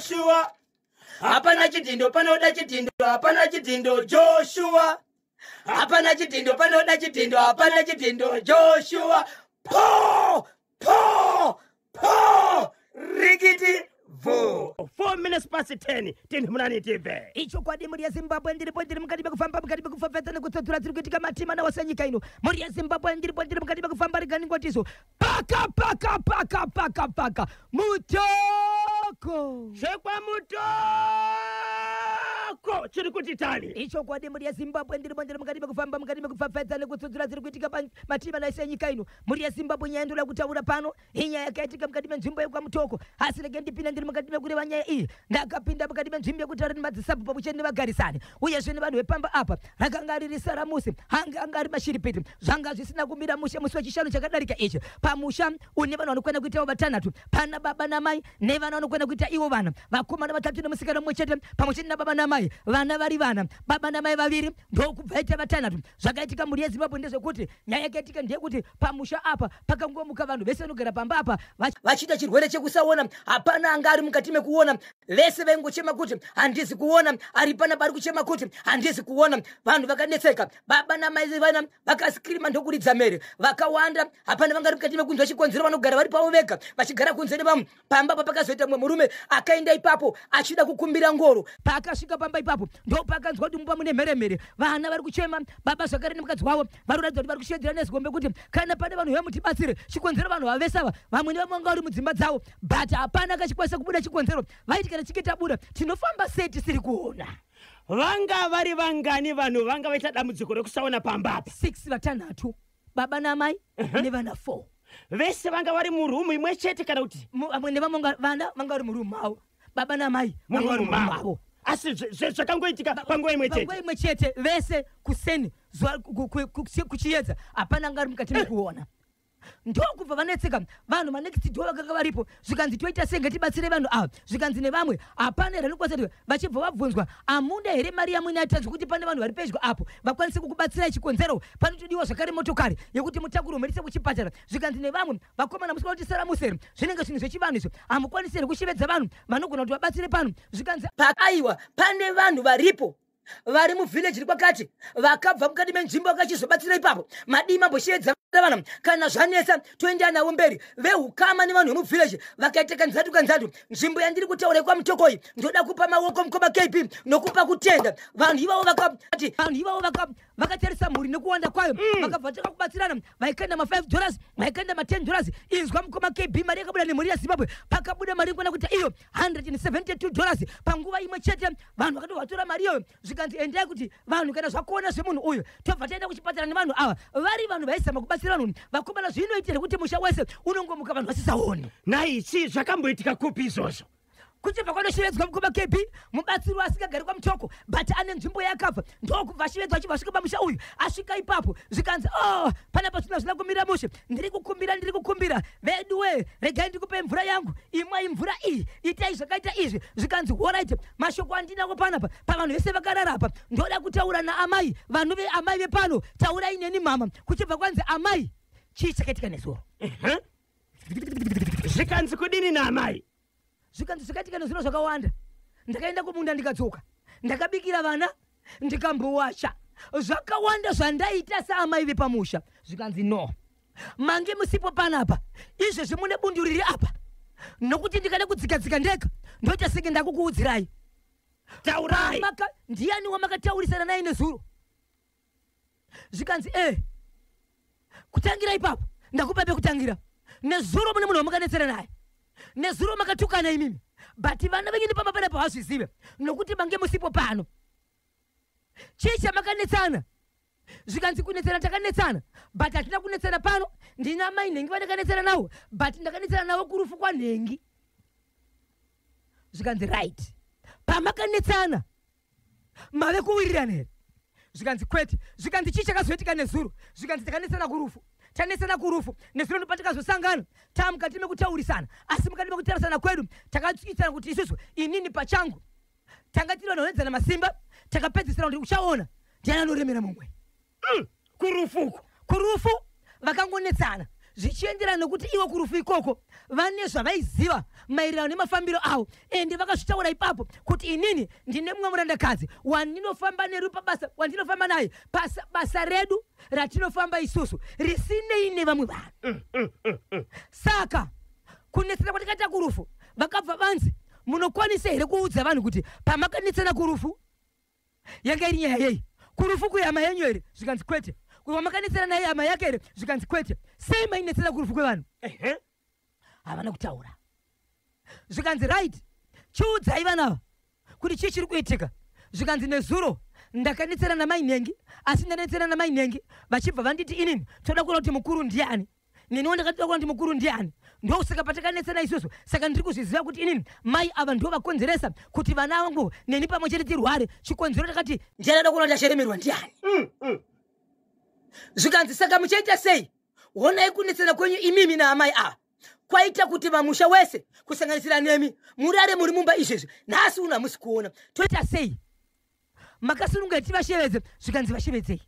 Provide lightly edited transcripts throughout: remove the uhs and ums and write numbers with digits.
Joshua. Hapana chidhindo panoda chidhindo, hapana chidhindo Joshua. Hapana chidhindo panoda chidhindo, hapana chidhindo Joshua. Po po po rikiti bvo. 4 minutes past 10 tinhumunani tibve. Ichokwadi mhuri yeZimbabwe, ndiripo ndiri mukati mekufamba, mukati mekufafadza nekutsotsora dziri kuitika matima nawo senyika ino. Mhuri yeZimbabwe, ndiripo ndiri mukati mekufamba, reganingotiso paka paka paka paka paka Mutoko Zvekwamutoko chiri kuti tani. Ichokwadi mhuri yeZimbabwe, ndiripo ndiri mukati mekufamba, mukati mekufafadza nekutsotsora dziri kuitika matima nawo senyika ino. Mhuri yeZimbabwe, nyaya ndoda kutaura pano inyaya yakaitika mukati menzvimbo yekwaMutoko. Asi rege ndipinda ndiri mukati mekureva nyaya iyi. Ndakapinda mukati menzvimbo yekutaura nemadzisabhu pamwe chete nevagarisani uyezve nevanhu vepamba apa. Rakanga riri saramusi, hanga anga ari mashiripiti. Zvanga zvisina kumira mushe musi wechishanu chakadarika ichi. Pamusha une vanhu vanokwana kuitawo vatanhatu, pana baba namai nevana vanokwana kuita ivo vana, vakomana vatatu nemusikana mumwe chete, pamwe chete nababa namai, vana vari vana, baba namai vaviri, ndokubva ita vatanhatu. Zvakaitika mhuri yeZimbabwe ndezvekuti nyaya yakaitika ndeyekuti pamusha apa pakangomuka vanhu vese vanogara pamba apa vachiita chirwere chekusaona. Hapana anga ari mukati mekuona, vese vaingochema kuti handizi kuona, ari panapa ari kuchema kuti handizi kuona. Vanhu vakanetseka, baba namai vana vakaskrima ndokuridza mhere vakawanda. Hapana vanga ri mukati mekunzwa chikonzero, vanogara vari pavo vega vachigara kunze nevamwe. Pamba pa pakazoita mumwe murume akaenda ipapo achida kukumbira ngoro. Paakasvika pamba ipapo ndopaakanzwa kuti mumba mune mheremhere, vana vari kuchema, baba zvakare nemukadzi wavo vari kuratidza kuti vari kushedzera nezigombe kuti kana pane vanhu vemutibatsire chikonzero. Vanhu vavese ava, vamwe nevamwe vanga vari mudzimba dzavo, but hapana kachikwanisa kubuda chikonzero. Vaiti kana chinge tabuda tinofamba sei tisiri kuona? Vanga vari vangani vanhu vanga vaita dambudziko rekusaona pamba apa? 6, vatanhatu, baba namai nevana 4. Vese vanga vari murumu imwe chete kana kuti? Vamwe nevamwe vana vanga vari murumu mavo, baba namai vanga vari murumu murumu mavo mavo. Asi zvakangoitika panguva imwe chete? Panguva imwe chete, vese kuseni zuva kuchiedza, hapana anga ari mukati mekuona. Ndokubva vanetseka vanhu vanext door vakanga varipo. Zvikanzi toita sei, ngatibatsire vanhu ava. Zvikanzi nevamwe hapana here anokwanisa kuti, vachibva vabvunzwa, amuda here mari yamuinaita zvekuti pane vanhu vari pedyo apo vakwanise kukubatsirai chikonzero? Panotodiwa zvakare motokari yekuti mutakure muendese kuchipatara. Zvikanzi nevamwe, vakomana, musikuda kuti saramuseri zvinenge zvinhu zvechivanhu izvo, hamukwanisi here kushevedza vanhu vanogona kuti vabatsire pano? Zvikanzi Aiwa, pane vanhu varipo vari muvhileji rikwakati vakabva mukati menzvimbo vakachizobatsira ipapo. Madii mamboshevedza vana? Kana zvanetsa toenda navo mberi. Veukama nevanhu vemuvhileji vakaita kanzatu kanzatu. Nzvimbo yandiri kutaura kwaMutokoi, ndoda kupa maoko mukoma KB nokupa kutenda vanhu ivavo vakati vanhu ivavo vakatarisa mhuri nekuwanda kwayo, vakabva vatanga kubatsirana. Vaikaenda ma5 dollars, vaikaenda ma10 dollars. Inzwa mukoma KB, mari yakabuda nemhuri yeZimbabwe, pakabuda mari inokwana kuita iyo $172 panguva imwe chete. Vanhu vakatobva vatora mari iyoyo, zvikanzi endai kuti vanhu kana zvakuona zvemunhu uyu, tobva taenda kuchipatara nevanhu ava. Vari vanhu vaizama kubatsira vanhu. Vakomana, zvinoitira kuti musha wese unongomuka vanhu vasisaoni. Naichi zvakamboitika kupi izvozvo? Kuchibva kwanoshevedzwa mukoma KB mubatsiri asingagari kwaMutoko but ane nzvimbo yakabva. Ndokubva ashevedzwa, achibva asvika pamusha uyu. Asvika ipapo zvikanzi, oh, panapa zvinhu hazvina kumira mushe, ndiri kukumbira, ndiri kukumbira veduwe, regai ndikupe mvura yangu, imwai mvura iyi, itai zvakaita izvi. Zvikanzi alright. Mashoko andinawo panapa pavanhu vese vakarara apa, ndoda kutaura naamai, vanhu veamai vepano, taurai neni mama. Kuchibva kwanzi, amai, chii chakaitika nezuro? Zvikanzi kudini naamai? Zvikanzi zvakaitika nezuro zvakawanda. Ndakaenda kumunda, ndikadzoka, ndakabikira vana, ndikambowacha, zvakawanda zvandaita saamai vepamusha. Zvikanzi no, mange musipo panapa, izvezvi mune bundu riri apa, nokuti ndikada kudzikadzika ndega ndoita senge ndakukuudzirai. Taurai. Ndiani wamakataurisana naye nezuro? Zvikanzi kutangira ipapo ndakupa pekutangira. Nezuro mune munhu wamukanetsera naye nezuro, makatukana imimi, but vana venyu nepamba panapo hazvizive nokuti mange musipo pano. Chii chamakanetsana? Zvikanzi kunetsana takanetsana, but hatina kunetsana pano. Ndina mai nhengi vandakanetsana navo, but ndakanetsana navo kurufu kwanhengi. Zvikanzi right, pamakanetsana mave kuwirirana here? Zvikanzi kwete. Zvikanzi chii chakazoitika nezuro? Zvikanzi takanetsana kurufu, tanetsana kurufu nezuro, ndopatikazosangana tamukati mekutaurisana. Asi mukati mekutaurisana kwedu takatswisana kuti isusu, inini pachangu, tanga tiri vanhu vanoedzana masimba. Takapedzisira kuti uchaona ndiani anoremera mumwe. Kurufuko? Kurufu vakangonetsana. Zvichienderana nokuti ivo kurufu ikoko vane zvavaiziva maererano nemafambiro avo, ende vakazvitaura ipapo kuti inini ndine mumwe murandakadzi wandinofamba neru pabasa, wandinofamba naye pasa basa redu ratinofamba isusu risinei nevamwe vanhu. Saka kunetsana kwatakaita kurufu, vakabva vanzi, munokwanisa here kuudza vanhu kuti pamakanetsana kurufu yanga iri nyaya yei? Kurufu kuyama yenyu here? Zvikanzi kwete. Wamakanetsana naye hama yake here? Zvikanzi kwete. Sei mainetsana kurufu kwevanhu? Havana kutaura. Zvikanzi right, chiudzai vanava kuti chii chiri kuitika. Zvikanzi nezuro ndakanetsana namai Nhengi, asi ndanetsana namai Nhengi vachibva vanditi inini toda kuona kuti mukuru ndiani, neniwo ndakatoda kuona kuti mukuru ndiani, ndosaka patakanetsana isusu. Saka ndiri kuzviziva kuti inini mai ava ndo vakonzeresa kuti vana vangu neni pamwe chete tirware. Chikonzero takati ndiani ada kuona kuti acharemerwa ndiani. Zvikanzi saka muchaita sei? Honai kunetsana kwenyu imimi naamai ava kwaita kuti vamusha wese kusanganisira nemi murare muri mumba izvezvi. Nhasi uno hamusi kuona, toita sei? Makasununga tivashevedze? Zvikanzi vashevedzei.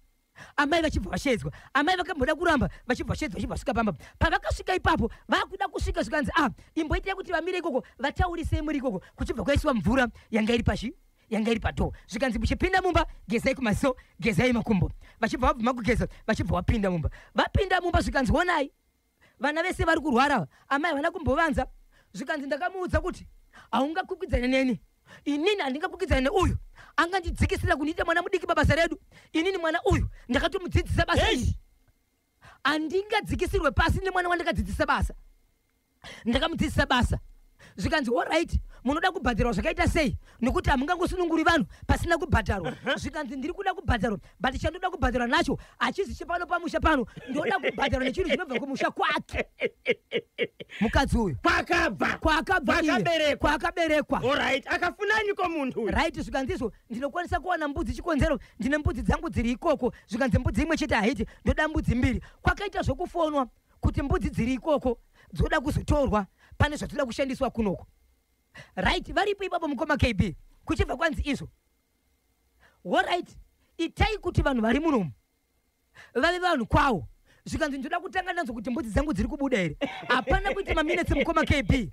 Amai vachibva vashevedzwa. Amai vakamboda kuramba, vachibva vashevedzwa, vachibva vasvika pamba. Pavakasvika ipapo vakuda kusvika, zvikanzi a imboitai kuti vamire ikoko, vataurisei muri ikoko. Kuchibva kwaiswa mvura yanga iri pashi, yanga iri padhoo. Zvikanzi muchipinda mumba gezai kumaziso, gezai makumbo. Vachibva vabvuma kugeza, vachibva vapinda mumba. Vapinda mumba zvikanzi honai vana vese vari kurwara. Amai havana kumbovanza. Zvikanzi ndakamuudza kuti haungakwikwidzane neni, inini handingakwikwidzane neuyu angandidzikisira kundiita mwana mudiki pabasa redu. Inini mwana uyu ndakatomudzidzisa basa iri, handingadzikisirwe pasi nemwana wandakadzidzisa basa, ndakamudzidzisa basa. Zvikanzi alright, munoda kubhadharwa zvakaita sei? Nokuti hamungangosununguri vanhu pasina kubhadharwa. Zvikanzi ndiri kuda kubhadharwa, but chandoda kubhadharwa nacho hachizi chepano pamusha pano, ndoda kubhadharwa nechinhu chinobva kumusha kwake mukadzi uyu. Kwakabva. Kwaakabva iye. Kwakaberekwa. Kwaakaberekwa. Alright, akafunaniko munhu uyu? Right, zvikanzi izvo ndinokwanisa kuwana mbudzi, chikonzero ndine mbudzi dzangu dziri ikoko. Zvikanzi mbudzi imwe chete haiti, ndoda mbudzi mbiri. Kwakaita zvokufonwa kuti mbudzi dziri ikoko dzoda kuzotorwa pane zvatoda kushandiswa kunoko. Right, varipo ipapo mukoma KB, kuchibva kwanzi izvo alright, itai kuti vanhu vari munomu vave vanhu kwawo. Zvikanzi ndoda kutanga ndanzwa kuti mbudzi dzangu dziri kubuda here. Hapana kuita maminetsi mukoma KB,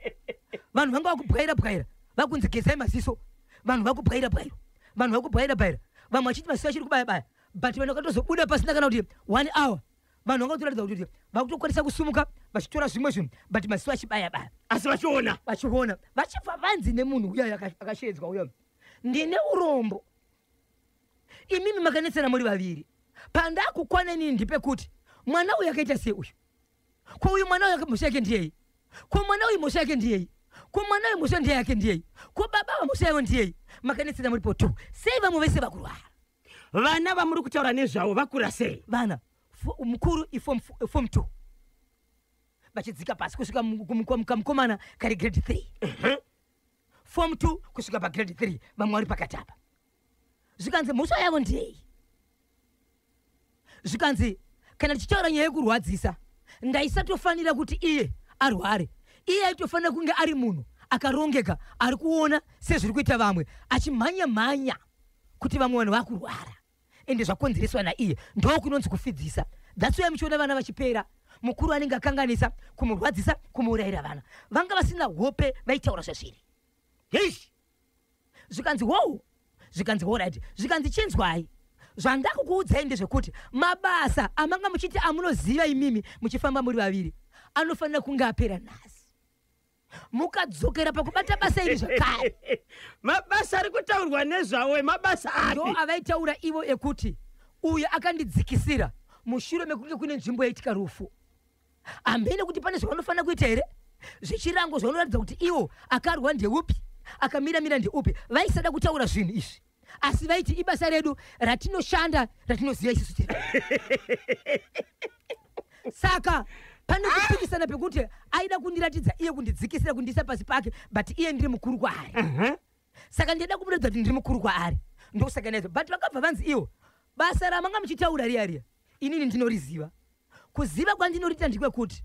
vanhu vanga vakubwaira bwaira, vakunzi gezai maziso. Vanhu vakubwaira bwaira, vanhu vakubwaira bwaira, vamwe vachiti maziso achiri kubaya baya, but vanhu vakatozobuda pasina kana kuti one hour. Vanhu vanga kutoratidza kuti vakutokwanisa kusumuka vachitora zvimwe zvinhu, but maziso achibaya baya. Asi vachiona. Vachiona. Vachibva vanzi nemunhu uya akashedzwa uya, ndine urombo, imimi makanetsana muri vaviri. Pandakukwana inini ndipekuti mwana uyu akaita sei uyu? Ko uyu mwana uyu mhosva yake ndiyei? Ko mwana uyu mhosva yake ndiyei? Ko mwana uyu mhosva ndiye yake ndiyei? Ko baba va mhosva yavo ndiyei? Makanetsana muripo two, sei vamwe vese vakurwara? Vana vamuri kutaura nezvavo vakura sei? Vana mukuru iform form two, vachidzika pasi kusvika kamukomana kari grade 3, form 2 kusvika pagrade 3, vamwe vari pakati apa. Zvikanzi mhosva yavo ndiyei? Zvikanzi kana tichitaura nyaya yekurwadzisa, ndaisatofanira kuti iye arware. Iye aitofanira kunge ari munhu akarongeka, ari kuona sezviri kuita vamwe, achimhanya mhanya kuti vamwe vanhu vakurwara, ende zvakonzereswa naiye. Ndo kunonzi kufidzisa. That's why muchiona vana vachipera. Mukuru anenge akanganisa kumurwadzisa, kumuurayira vana. Vanga vasina hope, vaitaura zvazviri. Heish. Zvikanzi wow, zvikanzi alright, zvikanzi chinzwai zvandakukuudzai ndezvekuti mabasa amanga muchiti amunoziva imimi muchifamba muri vaviri anofanira kunge apera nhasi. Mukadzokera pakubata basa iri zvakare. Mabasa ari kutaurwa nezvawo mabasa Ndo api? Avaitaura ivo ekuti uyu akandidzikisira mushure mekunge kune nzvimbo yaitika rufu. Hamene kuti pane zvavanofanira kuita here, zvechirango zvavanoratidza kuti iwo akarwa ndeupi, akamiramira ndeupi. Vaisada kutaura zvinhu izvi, asi vaiti ibasa redu ratinoshanda ratinoziva isusu tiri. Saka pane kupikisana pekuti aida kundiratidza iye kundidzikisira, kundiisa pasi pake, but iye ndiri mukuru kwaari. Saka ndida kumuratidza kuti ndiri mukuru kwaari, ndosaka naizvo. But vakabva vanzi iwo basa ramanga muchitaura riya riya inini ndinoriziva. Kuziva kwandinoriita ndekwekuti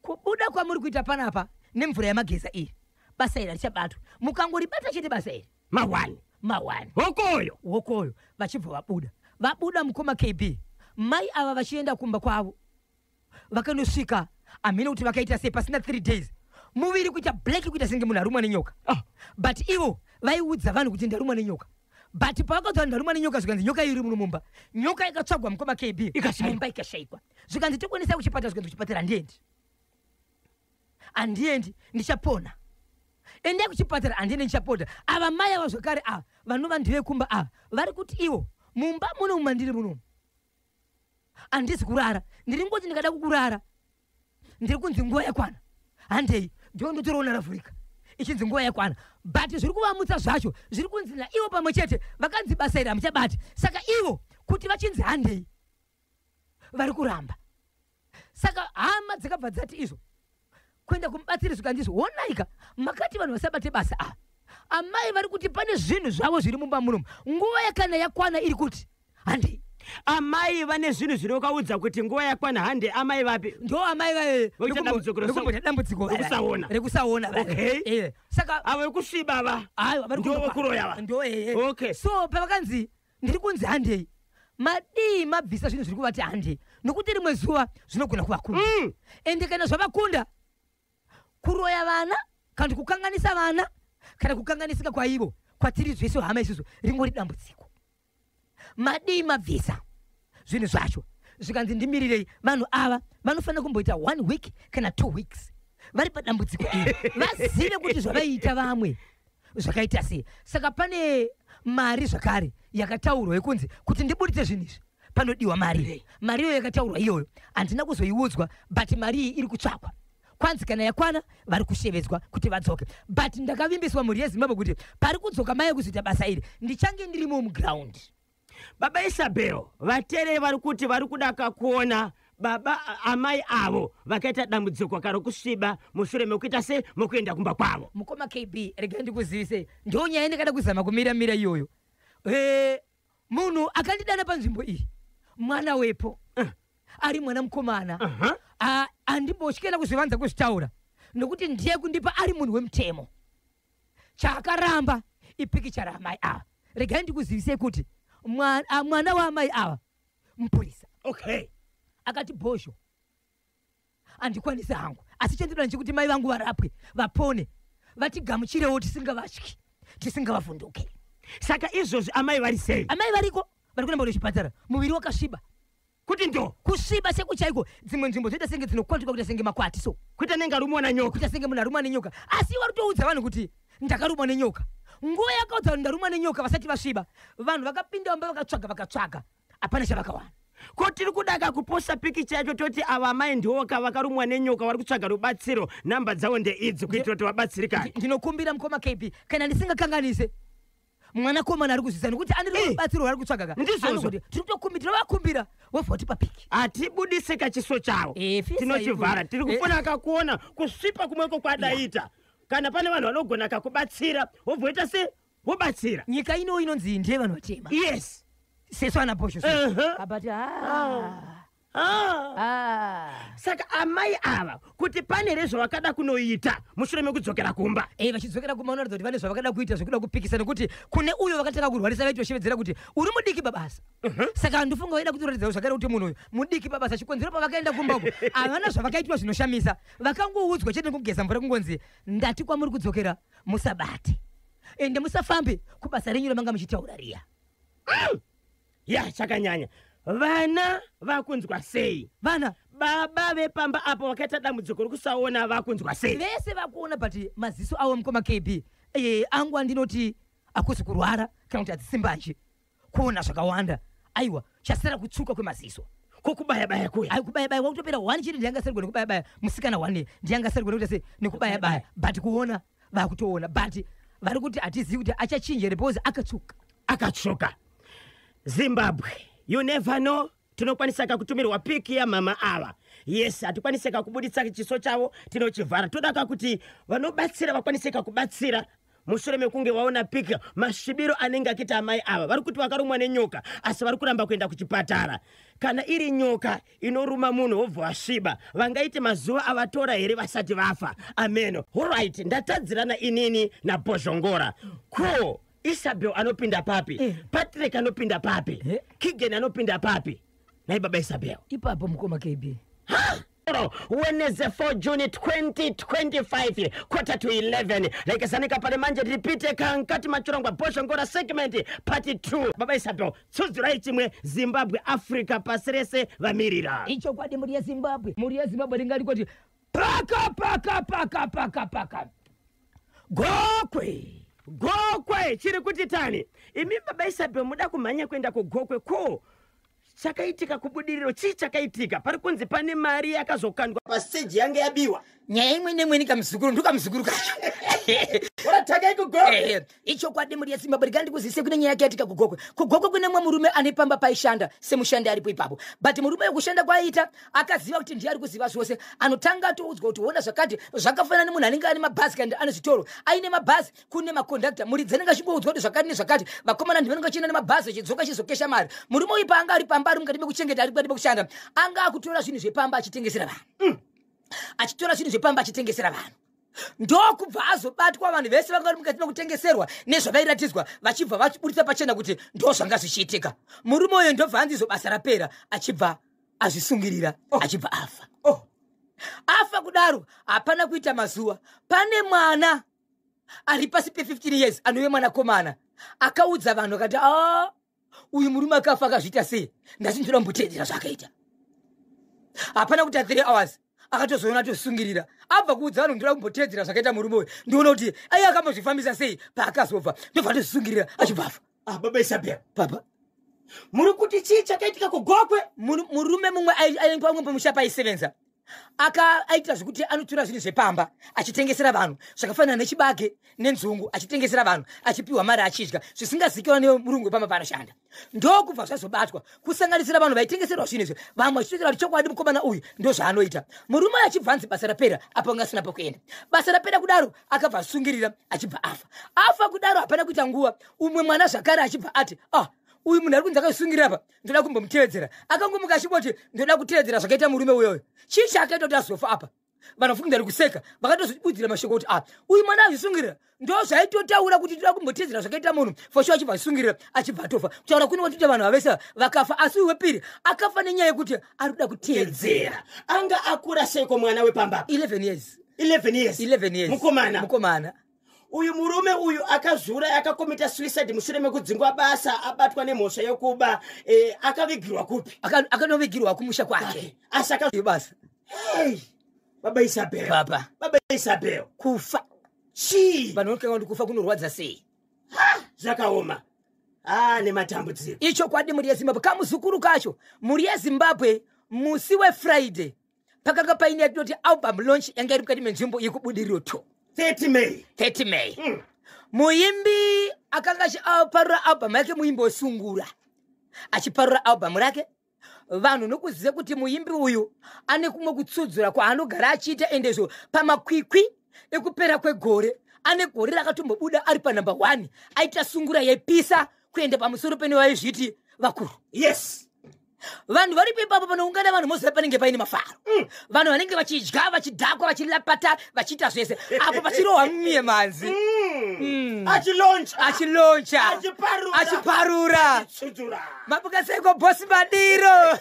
kubuda kwamuri kuita panapa nemvura yamageza iyi, basa iri harichabatwa. Mukangoribata chete basa iri, Mahwani. Mahwani. Hokoyo. Wokoyo. Vachibva vabuda. Vabuda mukoma KB, mai ava vachienda kumba kwavo. Vakanosvika, hamene kuti vakaita sei, pasina 3 days muviri kuita black, kuita senge munhu arumwa nenyoka. But ivo vaiudza vanhu kuti ndarumwa nenyoka, but pavakaudza vanhu ndarumwa nenyoka, zvikanzi nyoka iri muno mumba. Nyoka ikatsvagwa, mukoma KB. Ikashayikwa. Mumba ikashayikwa. Zvikanzi tokuendesai kuchipatara. Zvikanzi kuchipatara handiendi, handiendi, ndichapona. Endai kuchipatara. Handiendi, ndichapona. Ava mai ava zvakare, ava vanova ndevekumba ava, vari kuti ivo mumba muno mumandiri munomu handisi kurara. Ndiri ngoti ndikada kukurara, ndiri kunzi nguva yakwana, handei. Ndo ndotoraona ravhurika ichinzi nguva yakwana, but zviri kuvamutsa zvacho zviri kunzi naivo pamwe chete vakanzi basa iri hamuchabati. Saka ivo kuti vachinzi handei, vari kuramba. Saka hama dzakabva dzati izvo kuenda kumubatsiri, zvikanzi honaika, makati vanhu vasabate basa ava. Amai vari kuti pane zvinhu zvavo zviri mumba munomu, nguva yakana yakwana iri kuti handei. Amai vane zvinhu zvinokaudza kuti nguva yakwana hande, amai vapi? Ndo amai vaye. Voita dambudziko rekumboita dambudziko rekusaona. Rekusaona vaya. Saka Avo vekusviba va aiwa, vari Ndo kumba vekuroya va. Ndo ehe. So pavakanzi ndiri kunzi handei, madii mabvisa zvinhu zviri kuvati handei, nokuti rimwe zuva zvinogona kuvakunda. Ende kana zvavakunda, kuroya vana kana kuti kukanganisa vana kana kukanganisika kwaivo kwatiri zvese hama isusu ringori dambudziko. Madii mabvisa zvinhu zvacho? Zvikanzi ndimirirei, vanhu ava vanofanira kumboita one week kana 2 weeks vari padambudziko iri, vazive kuti zvavaiita vamwe zvakaita sei. Saka pane mari zvakare yakataurwa yekunzi kuti ndibuditse zvinhu izvi panodiwa mari. Mari iyoyo yakataurwa iyoyo handina kuzoiudzwa, but mari iyi iri kutsvakwa. Kwanzi kana yakwana vari kushevedzwa kuti vadzoke, but ndakavimbiswa, mhuri yeZimbabwe, kuti pari kudzoka mai kuzoita basa iri ndichange ndirimo muground. Baba Isabel, vateereri vari kuti vari kuda kakuona baba amai avo vakaita dambudziko karo kusviba mushure mekuita se mekuenda kumba kwavo. Mukoma KB, regai ndikuzivise, ndo nyaya ndakada kuzama kumira-mira iyoyo. Munhu akandidana panzvimbo iyi mwana wepo, ari mwana mukomana. Handimbotyela kuzvivanza kuzvitaura nokuti ndiye kundipa ari munhu wemutemo. Chaakaramba ipikicha raamai ava. Regai ndikuzivisei kuti mwana waamai ava mupurisa. Akati bhozho handikwanisi hangu, asi chendinoda nchekuti mai vangu varapwe vapone, vatigamuchirewo tisingavatyi, tisingavavhunduke. Saka izvozvi amai vari sei? Amai variko, vari kuramba kuchipatara. Muviri wakasviba. Kuti ndo Kusviba sekuchaiko, dzimwe nzvimbo dzoita senge dzinokwatuka, kuita senge makwati so. Kuita nenge arumwa nenyoka. Kuita senge munhu arumwa nenyoka, asi vari kutoudza vanhu kuti ndakarumwa nenyoka. Nguva yakaudza vanhu ndarumwa nenyoka vasati vasviba, vanhu vakapinda vamba vakatsvaga, vakatsvaga, hapana chavakawana. Ko tiri kudaka kuposta pikicha yacho, toti ava amai ndiwo vakarumwa nenyoka, vari kutsvaga rubatsiro, namba dzavo ndeidzi, kuitira kuti vabatsirikane. Ndinokumbira mukoma KB, kana ndisingakanganise, mwanakomana ari kuzvisa nekuti ane rubatsiro rwaari kutsvaga ka. Ndizvozvo. Anogoti, tiri kutokumbira, tinovakumbira wobva watipa piki. Hatibudise kachiso chavo. Fisa Tinochivhara. ipo. Tiri kufona kakuona kusvipa kumweko kwadaita. Kana pane vanhu vanogona kakubatsira, wobvoita se wobatsira. Nyika ino inonzi ndiye vanhu vatema sesu ana bhosho. Abati Saka amai ava kuti pane here zvavakada kunoita mushure mekudzokera kumba? Vachidzokera kumba vanoratidza kuti vane zvavakada kuita zvekuda kupikisa, nekuti kune uyo vakatanga kurwarisa vaitoshevedzera kuti uri mudiki pabasa. Saka handifunga vaida kutiratidza zvakare kuti munhu uyu mudiki pabasa. Chikonzero pavakaenda kumba uko havana zvavakaitwa zvinoshamisa, vakangoudzwa chete nekugeza mvura, kungonzi ndati kwamuri kudzokera musabate, ende musafambe kubasa renyu ramanga muchitaura riya. Ya, chakanyanya. Vana vakunzwa sei? Vana? Baba vepamba apo vakaita dambudziko rekusaona vakunzwa sei? Vese vakuona, but maziso avo, mukoma KB, angu andinoti hakusi kurwara kana kuti hadzisi mbanje kuona zvakawanda. Aiwa, chasara kutsvuka kwemaziso. Kokubaya-baya kuya? Ai, kubayabaya kwakutopera. One chete ndiangasarigwa nekubayabaya, musikana one ndiangasarigwa nekuita sei, nekubayabaya, but kuona vakutoona, but vari kuti hatizivi kuti achachinja here because akatsvuka. Akatsvuka. Zimbabwe, you never know, tinokwanisa kakutumirwa piki yamama ava. Yes, hatikwanisi kakubuditsa chiso chavo, tinochivhara. Toda kakuti vanobatsira vakwanise kakubatsira mushure mekunge vaona piki, masvibiro anenge akiita amai ava. Vari kuti vakarumwa nenyoka, asi vari kuramba kuenda kuchipatara. Kana iri nyoka inoruma munhu wobva wasviba, vangaite mazuva avatora here vasati vafa? Ameno. Alright, ndatadzirana inini naBhozhongora. Ko Isabel anopinda papi? Patrick anopinda papi? Kigen anopinda papi? Nai baba Isabel. Ipapo, mukoma KB. Wednesday 4 June 2025, 10:45. Lekesanika pale manje tipite kankati machorongwa Bhozhongora segment part 2. Baba Isabel, tsudzurai chimwe Zimbabwe, Africa, pasi rese vamirira. Ichokwadi, mhuri yeZimbabwe, mhuri yeZimbabwe, ringari kuti paka paka paka paka paka Gokwe. Gokwe chiri kuti tani? Imi baba Isabel, muda kumhanya kuenda kuGokwe, ko chakaitika kuBudiriro chii chakaitika? Pari kunzi pane mari yakazokandwa paseji yange yabiwa. Nyaya imwe nemweni, kamuzukuru, ndokamuzukuru kacho. Oratakai kuGokwe. Ichokwadi, mhuri yeZimbabwe, rega ndikuzise kune nyaya yakaitika kuGokwe. KuGokwe kune mumwe murume ane pamba paishanda semushandi aripo ipapo, but murume wekushanda kwaiita akaziva kuti ndiye ari kuziva zvose. Anotanga atoudzwa kuti ona zvakati, zvakafanana nemunhu anenge ane mabhazi kana ane zvitoro, aine mabhazi, kune makondakta, muridzi anenge achingoudzwa kuti zvakati nezvakati. Vakomana ndivanenge vachienda nemabhazi, achidzoka achizokesha mari. Murume uyu paanga ari pamba, ari mukati mekuchengeta, ari mukati mekushanda, anga akutora zvinhu zvepamba achitengesera vanhu, achitora zvinhu zvepamba achitengesera vanhu. Ndokubva azobatwa. Vanhu vese vanga vari mukati mekutengeserwa nezvavairatidzwa vachibva vachiburitsa pachena kuti ndo zvanga zvichiitika. Murume uyo ndobva anzi basa rapera, achibva azvisungirira, achibva afa. Afa kudaro, hapana kuita mazuva, pane mwana ari pasi pe15 years, anove mwanakomana, akaudza vanhu akati, "A, uyu murume akafa akazviita sei? Ndati ndoda kumboteedzera zvaakaita." Hapana kuita 3 hours, akatozoona atosungirira. Abva kuudza vanhu, "Ndoda kumboteedzera zvakaita murume uyu, ndiona kuti ai akambozvifambisa sei." Paakazobva, ndobva atozvisungirira, achibva afa. Ah, baba Isabel, Papa. Muri kuti chii chakaitika kuGokwe? Murume mumwe ai pamwe pamusha paisevenza, aka aita zvekuti anotora zvinhu zvepamba achitengesera vanhu, zvakafanana nechibage nenzungu, achitengesera vanhu, achipiwa mari achidya, zvisingazikanwa nemurungu wepamba paanoshanda. Ndokubva zvazobatwa, kusanganisira vanhu vaitengeserwa zvinhu izvi, vamwe vachitotaura kuti chokwadi mukomana uyu ndo zvaanoita. Murume uyu achibva anzi basa rapera, apo anga asina pokuenda. Basa rapera kudaro, akabva asungirira, achibva afa. Afa kudaro, hapana kuita nguva, umwe mwana zvakare achibva ati, "Ah, uyu munhu ari kunzi akazvisungirira pa, ndoda kumbomutevedzera." Akangomuka achingoti, "Ndoda kutevedzera zvakaita murume uyoyo. Chii chaakaita kuti azofa apa?" Vanhu vafunga ari kuseka, vakatozobudzira mashoko kuti, "Ah, uyu mwana azvisungirira, ndo zvaitotaura kuti toda kumbotevedzera zvakaita munhu for sure." Achibva azvisungirira, achibva atofa. Kutaura kune watoita vanhu vavese vakafa, asi uyu wepiri akafa nenyaya yekuti ari kuda kuteedzera. Tedzera. Anga akura seiko mwana wepamba? 11 years. 11 years? 11 years. Mukomana. Mukomana. Uyu murume uyu akazviuraya, akakomita suicide mushure mekudzingwa basa, abatwa nemhosva yekuba, akavigirwa kupi? Akanovigirwa kumusha kwake. Asi aka Basa. Hey, baba Isabel. Papa. Baba Isabel. Kufa. Chii? Vanhu vanokanga kuti kufa kunorwadza sei. Zvakaoma, a nematambudziko. Ichokwadi, mhuri yeZimbabwe. Kamuzukuru kacho, mhuri yeZimbabwe, musi weFriday pakanga paine yatinoti album launch, yanga iri mukati menzvimbo yekuBudiriro 2. 30 May. 30 May. Muimbi akanga achiparura album yake, muimbi wesungura, achiparura album rake. Vanhu nokuziva kuti muimbi uyu ane kumwe kutsudzura kwaanogara achiita, endezvo pamakwikwi ekupera kwegore ane gore rakatombobuda ari panumber 1, aita sungura yaipisa kuenda pamusoro pene vaizviti vakuru. Vanhu varipo ipapo, panoungana vanhu, moziva panenge paine mafaro. Vanhu vanenge vachidya, vachidhakwa, vachilapata, vachiita zvese, apo vachirohwa miye manzi. Achilauncha. Achilauncha. Achiparura. Achiparura. Tsudzura. Mabuka bosi Madiro.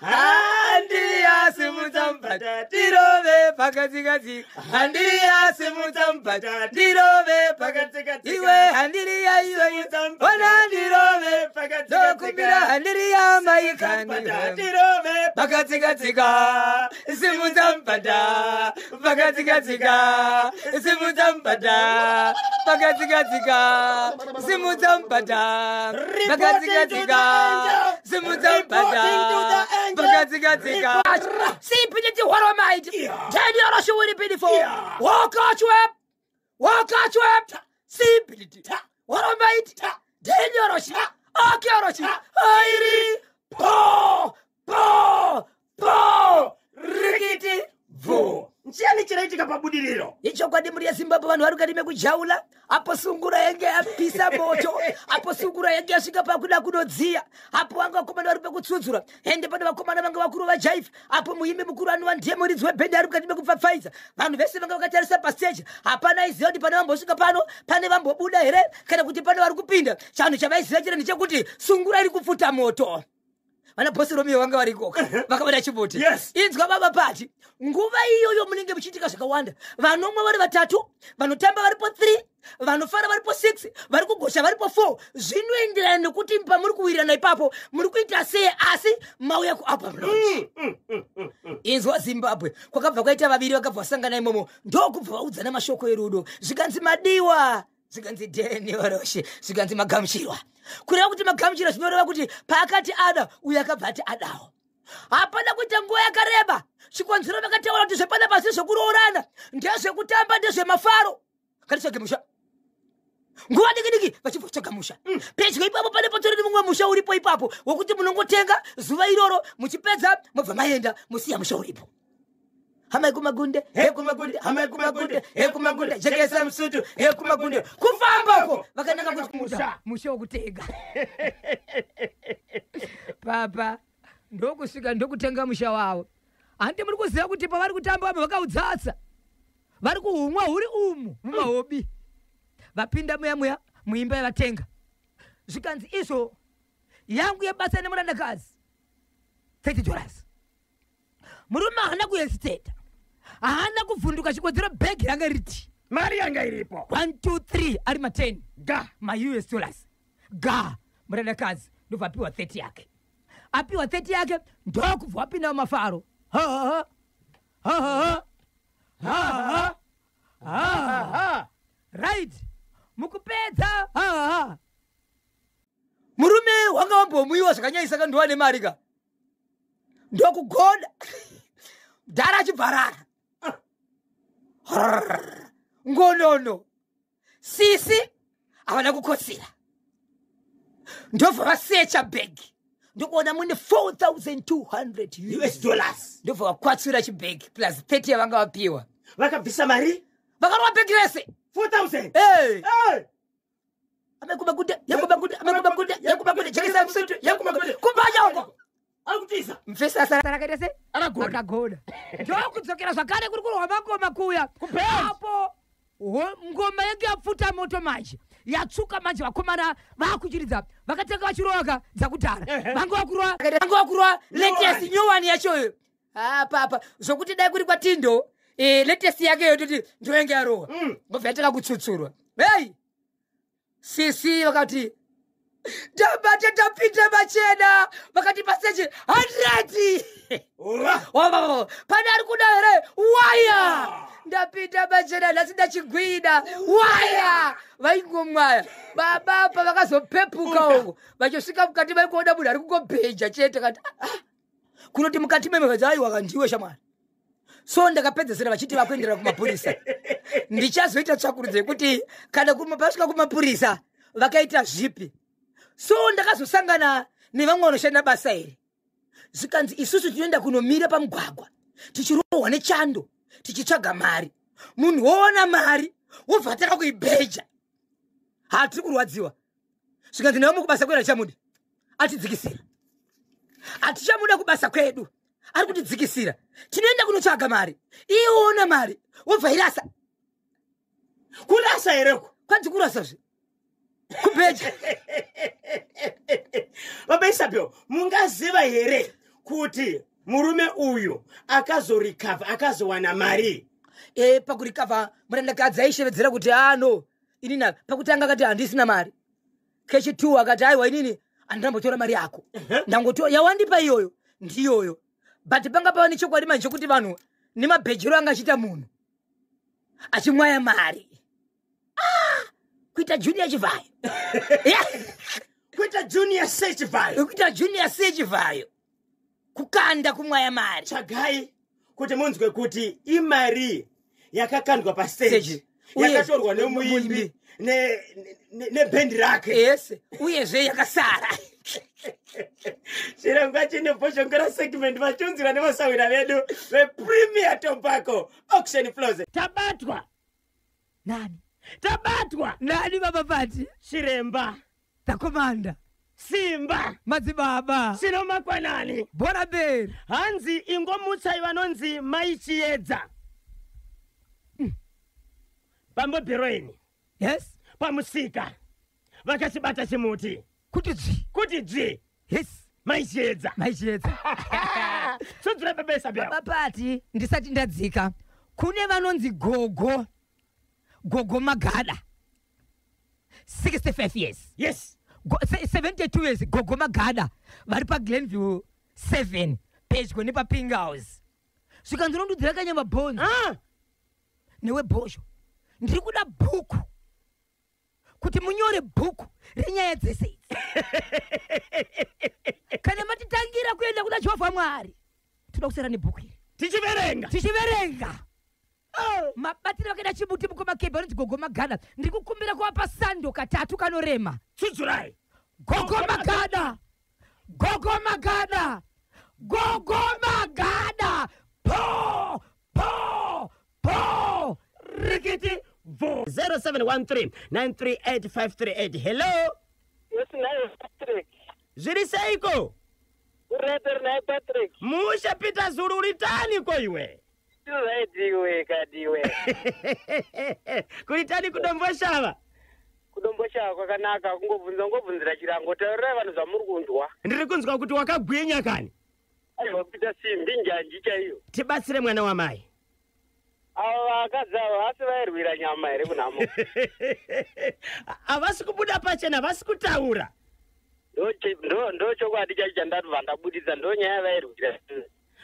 Handiya. Simudza mubhata tirove pakatsikatsi, handiriya, simudza mubhata tirove Pakatsikatsi. Iwe handiriya, iwe ona ndirove, ndokumbira handiriya maikani. Tirove. Pakatsikatsika, simudza mubhata pakatsikatsika, simudza mubhata pakatsikatsika, simudza mubhata pakatsikatsika, simudza mubhata pakatsikatsika. Sipiniti horomaiti tenioroshuwiripinifo wakachwep wakachwep sipiniti horomaiti tenioroshi akeoroshi airi po po po rikiti. Bvu nchiyani chiraitika paBudiriro? Ichokwadi, mhuri yeZimbabwe, vanhu vari mukati mekujaula apo sungura yange yapisa moto, apo sungura yange yasvika pakuda kunodziya, apo vanga vakomana vari pekutsudzura, ende pane vakomana vanga vakuru vajaivha, apo muimbi mukuru anova ndiye muridzi webhendi ari mukati mekupfapfaidza. Vanhu vese vanga vakatarisa pastage. Hapana aiziva kuti pane vambosvika pano, pane vambobuda here, kana kuti pane vari kupinda. Chanhu chavaiziva chete ndechekuti sungura iri kupfuta moto. Vana Bosi Romeo vanga vari ikoko, vakabata chimuti. Inzwa baba Pati, nguva iyoyo munenge muchiitika zvakawanda. Vanomwa vari vatatu, vanotamba varipo 3, vanofara varipo 6, vari kugosha varipo 4. Zvinoenderana nekuti pamuri kuwirirana ipapo muri kuita sei, asi mauya kualbum launch. Inzwa Zimbabwe, kwakabva kwaita vaviri vakabva vasangana imomo, ndokubva vaudzana mashoko erudo. Zvikanzi madiwa, zvikanzi Deni Oroshe, zvikanzi magamuchirwa. Kureva kuti magamuchirwa zvinoreva kuti paakati ada, uyo akabva ati adawo. Hapana kuita nguva yakareba, chikonzero vakataura kuti zvepana pasi zvekuroorana ndezvekutamba, ndezvemafaro. Ngatitsvage musha. Nguva diki diki vachibva kutsvaga musha. Pedyo ipapo pane patori nemumwe musha uripo ipapo wokuti munongotenga zuva iroro, muchipedza mobva maenda, musiya musha uripo. Hama yekumagunde, hekumagunde, hama yekumagunde, hekumagunde, jekesa musutu, hekumagunde. Kufambako vakananga kuti Musha. Musha wokutega papa, ndokusvika ndokutenga musha wavo. Handi muri kuziva kuti pavari kutamba vamwe vakaudzatsa, vari kuhumwa huri umu mumahobi. Vapinda muya muya muimba yavatenga, zvikanzi izvo yangu yebasa nemurandakazi $30. Murume haana kuhesiteta, haana kuvhunduka. Chikonzero bhegi ranga riti Mari yanga iripo. 1 2 3 ari ma10 Ga. maUS dollars ga. Murandakazi ndobva apiwa 30 yake. Apiwa 30 yake, ndokubva wapinda mumafaro. Ha, ha, ha, ha, ha, ha, ha. Right, mukupedza ha, ha. Murume wanga wambomuiwa zvakanyanyisa kandiwa nemari ka, ndokugoda dhara achibvarara ngonono. Sisi havana kukotsira, ndobva vasecha bhegi, ndokuona mune 4200 US dollars. Ndobva vakwatsura chibhegi plus 30 yavanga vapiwa. Vakabvisa mari. Vakarova bhegi rese. 4000. Hey! Hey! Amekumagunde, yekumagunde, amekumagunde, yekumagunde, jekesa musutu, yekumagunde, kumbanya uko. Ari kutiza. Mfesi asara. Rakaita sei? Akagoda. Akagoda. Ndokudzokera zvakare kuri kurwa mangoma kuya. Kuband. Apo ngoma yenge yapfuta moto manje, yatsvuka manje. Vakomana vakuchiridza, vakatanga vachirovaka dzakudhara. Vanga vakurova. Vanga vakurova latest new one yachoyo apa zvokuti dai kuri kwatindo, latest yake yototi ndoyenge yarohwa. Ngobva yatanga kutsutsurwa. Hei, sisi vakati tabata, tapinda machena. Vakati pasechi 100. Wa. Wa, pane ari kuda here? Waya, ndapinda machena nhasi, ndachigwina. Waya, vaingomwaya baba pa vakazopepuka uko vachisvika mukati, vaingoona munhu ari kungobheja chete. Kati "Ah, ah." Kunoti mukati memwe, aiwa kandiwe shamwari. So ndakapedzesera vachiti vakuenderera kumapurisa. Ndichazoita tsvakurudzo yekuti kana vasvika kumapurisa vakaita zvipi. So ndakazosangana nevamwe vanoshanda basa iri, zvikanzi isusu tinoenda kunomira pamugwagwa tichirohwa nechando tichitsvaga mari. Munhu woona mari wobva atanga kuibheja. Hatiri kurwadziwa. Zvikanzi nevamwe kubasa kwedu hatichamuda, atidzikisira. Hatichamuda kubasa kwedu, ari kutidzikisira. Tinoenda kunotsvaga mari, iye woona mari wobva irasa. Kurasa hereko? Kwanzi kurasazve, kubheja. Baba Isabel, mungaziva here kuti murume uyu akazorecover, akazowana mari? Pakurecover murandakadzi aishevedzera kuti ano inini. Pakutanga akati handisina mari. Kechi2 akati aiwa, inini handinambotora mari yako, ndangotora yawandipa iyoyo ndiyoyo. But panga pava nechokwadi manje chekuti vanhu nemabhejero anga achiita munhu achimwaya mari. Ah, kuita Junior Chivhayo. Yeah. Kuita Junior Sechivhayo. Kuita Junior Sechivhayo, kukanda, kumwaya mari. Tsvagai kuti munzwe kuti imari yakakandwa pastage Stage. yakatorwa nemuimbi Muimbi. nebhendi rake. Yes, uyezve yakasara. Chirongwa chine Bhozhongora segment, vachunzira nevasawira vedu vePremier Tobacco Auction Floors. Tabatwa. Nani? Tabatwa. Nani baba Pati? Chiremba. Takomanda. Simba. Madzibaba. Sinomakwanani. Bhora mberi. Hanzi ingomutsai vanonzi Maichiedza pambobheroini pamusika, vakachibata chimuti Kuti dzvi. Kuti dzvi. Yes. Maichiedza. Maichiedza. Tsudzura baba Isabel. Baba Pati, ndisati ndadzika, kune vanonzi gogo gogo Magada, 65 years. Yes. 72 years. Gogo Magada vari paGlenview 7, pedyo nepaPink House. Svikanzi unondudzira kanyama bhonzo. Ah. Newe bhozho, ndiri kuda bhuku, kuti munyore bhuku renyaya dzese idzi. Kana matitangira kuenda kuna Jehovha Mwari, toda kusara nebhuku iri. Tichiverenga. Tichiverenga mabatiro vakaita chimuti. Mukomakebhe vanonzi gogo Magada, ndiri kukumbira kuvapa sando katatu kanorema. Tsudzurai. Gogo Magada, gogo Magada, gogo Magada, po po po! Rikiti vo. 0713 938 538. Hello. Yes, naye Patrick. Zviri seiko? Urete naye Patrick. Mushe Peter Zulu, uritaniko iwe? Right kadiwe. Kuritani kuDomboshava? KuDomboshava kwakanaka, kungobvunza ngobvunzira chirango. Taurirai vanhu zvamuri kunzwa. Ndiri kunzwa kuti wakagwinya kani. Aiwa, kuita simbi njanji chaiyo. Tibatsire, mwana wamai. Avo vakadzi avo vasi vairwira nyama here kunhamo? Havasi kubuda pachena, havasi kutaura. Ndo chokwadi chacho chandabva ndabudisa, ndo nyaya yavairwira.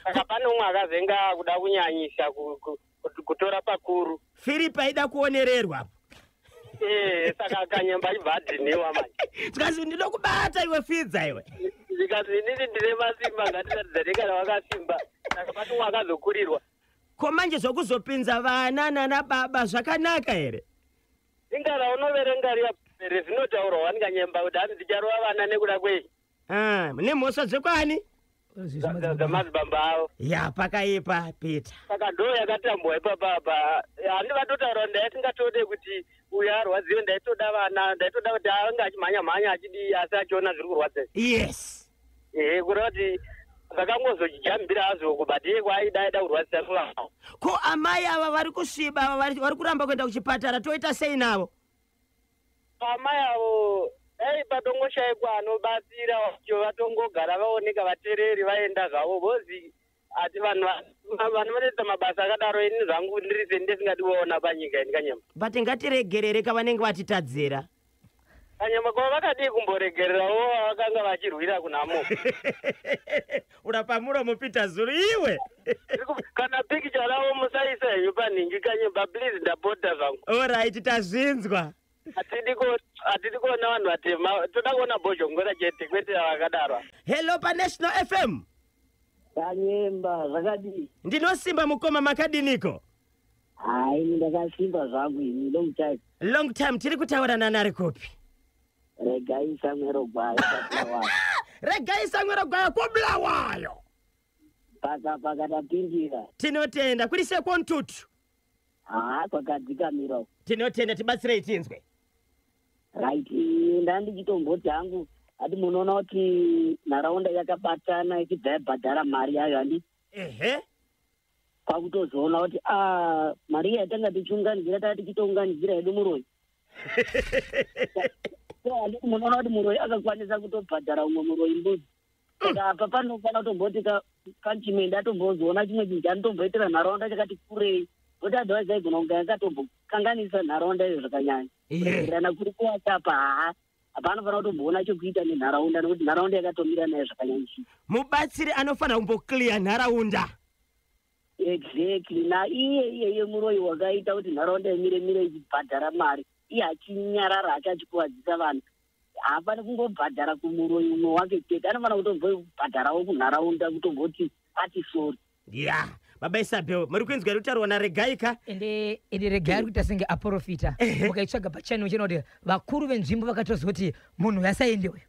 Saka pane umwe akazenga kuda kunyanyisa kutora pakuru. Firipi aida kuonererwa apo. Ee, saka kanyemba achibva adhiniwa manje. Tikazi ndinokubata iwe, fidza iwe. Zvikanzi inini ndine masimba, ngatiratidzane kana wakasimba. Saka pane umwe akazokurirwa. Ko manje zvokuzopinza vana nana baba zvakanaka here? Ingara unoverenga riya bhere zvinotaurwa wani kanyemba kuti hanzi ndicharova vana nekuda kwei? Ah, nemhosva dzekwani? Dzamadzibaba avo. Ya, pakaipa, Peter. Saka ndo yakatambwa ipapapa. Handi vatotaura kuti ndaisingatode kuti uyu arwadziwe, ndaitoda vana, ndaitoda kuti ange achimhanya mhanya achidii, asi achiona zviri kurwadza. Yes. Ehe, kureva kuti zvakangozojambira hazvo but iye kwaaida aida kurwadzisa kuvana. Ko amai ava vari kusviba ava vari kuramba kuenda kuchipatara, toita sei navo? Amai avo dai patongoshayikwa anobatsira wacho, vatongogara vaoneka vatereri vaenda zvavo vozi ati vanhu vanhu vanoita mabasa akadaro, ini zvangu ndiri sendisingadi kuvaona panyika ini kanyama. But ngatiregerere kavanenge vatitadzira. Kanyama, kwava vakadii kumboregererawo vakanga vachirwira kunhamo? Urapa muromo, Peter Zulu, iwe. Kana pikicha ravo musaisa henyu panhingi kanyemba, please, ndapota zvangu. Alright, tazvinzwa. Hatidi kuona vanhu vatema, toda kuona bhozhongora chete, kwete vakadaro. Hello paNational FM. Kanyemba, zvakadii? Ndinosimba mukoma, makadiniko? Hai, ini ndakasimba zvangu ini, long time. Long time. Tiri kutaura nani, kupi? Regai Samwero Gwaya paBulawayo. Regai Samwero Gwaya kuBulawayo. Paka paka, tapindira. Tinotenda. Kuri sekontutu? Haa, kwakadzikamira. Tinotenda, tibatsirei tinzwe. Right, ndandichitomboti hangu ati munoona kuti nharaunda yakabatana ichibva yabhadhara mari yayo, handi? Ehe. Kwakutozoona kuti a mari iya yatanga tichiunganidzira, taa tichitounganidzira hedu muroyi. So handiti munoona kuti muroyi akakwanisa kutobhadhara umwe muroyi mbudzi? Saka apa panofana kutomboti kanchimende atombozoona chimwe chinhu chaanotomboitira nharaunda chakati kurei, nokuti otherwise aigona kunge akatombokanganisa nharaunda iyo zvakanyanya. Kuregerana kuri kuwachapa, haa, apa anofanira kutomboona chekuita nenharaunda, nekuti nharaunda yakatomira nayo zvakanyanyisisa. Mubatsiri anofanira kumboclear nharaunda. Exactly, naiye iyeye muroyi wakaita kuti nharaunda imire mire ichibhadhara mari, iye achinyarara ake achikuvadzisa vanhu, haafani kungobhadhara kumuroyi umwe wake chete, anofanira kutombobhadharawo kunharaunda, kutomboti ati sorry. Ya, baba Isabel, muri kuinzwa iri kutaurwa naRegaika? Ende Regai ari kuita senge aprofita. Ukaitsvaga pachannel chena kuti vakuru venzvimbo vakatozoti munhu asaende uyu.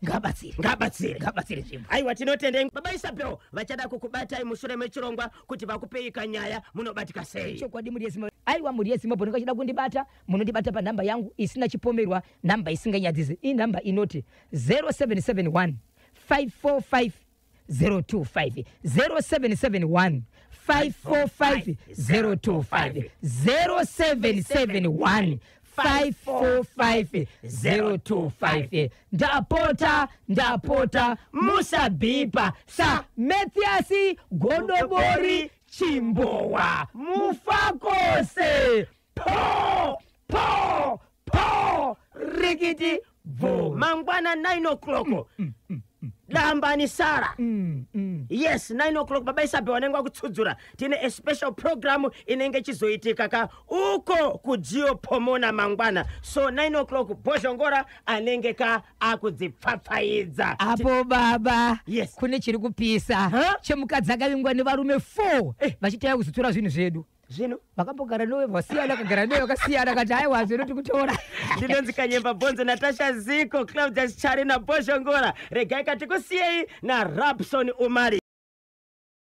Ngabatsire. Ngabatsire. Ngabatsire nzvimbo. Aiwa, tinotenda baba Isabel. Vachada kukubatai mushure mechirongwa kuti vakupei kanyaya, munobatika sei? Chokwadi, mhuri yeZimbabwe. Aiwa, mhuri yeZimbabwe, ndingachida kundibata, munondibata panhamba yangu isina chipomerwa, nhamba isinganyadzisi, inhamba inoti 0771 545 025, 0771 545 025, 0771 545 025. Ndapota, ndapota, musabhipa sa Mathias Godobori Chimbowa. Mufakose po po po rikiti bvu. Mangwana 9 o'clock, dambani sara. Yes, 9 o'clock, Baba Isabel vanenge vakutsudzura. Tine a special program inenge ichizoitika ka uko kuGeo Pomona mangwana. So 9 o'clock, Bhozhongora anenge ka akudzipfapfaidza. Apo baba, Yes. kune chiri kupisa Huh? chemukadzi akavingwa nevarume 4 Eh. vachitaya kuzotora zvinhu zvedu. Zvino Vakambogara newe vasiyana, akagara newe vakasiyana, akati aiwa, zvinoti kutora. Ndinonzi Kanyemba Bhonzo, Natasha Ziko, Claudius Chari naBhozhongora. Regai katikusiyei naRabson Umari.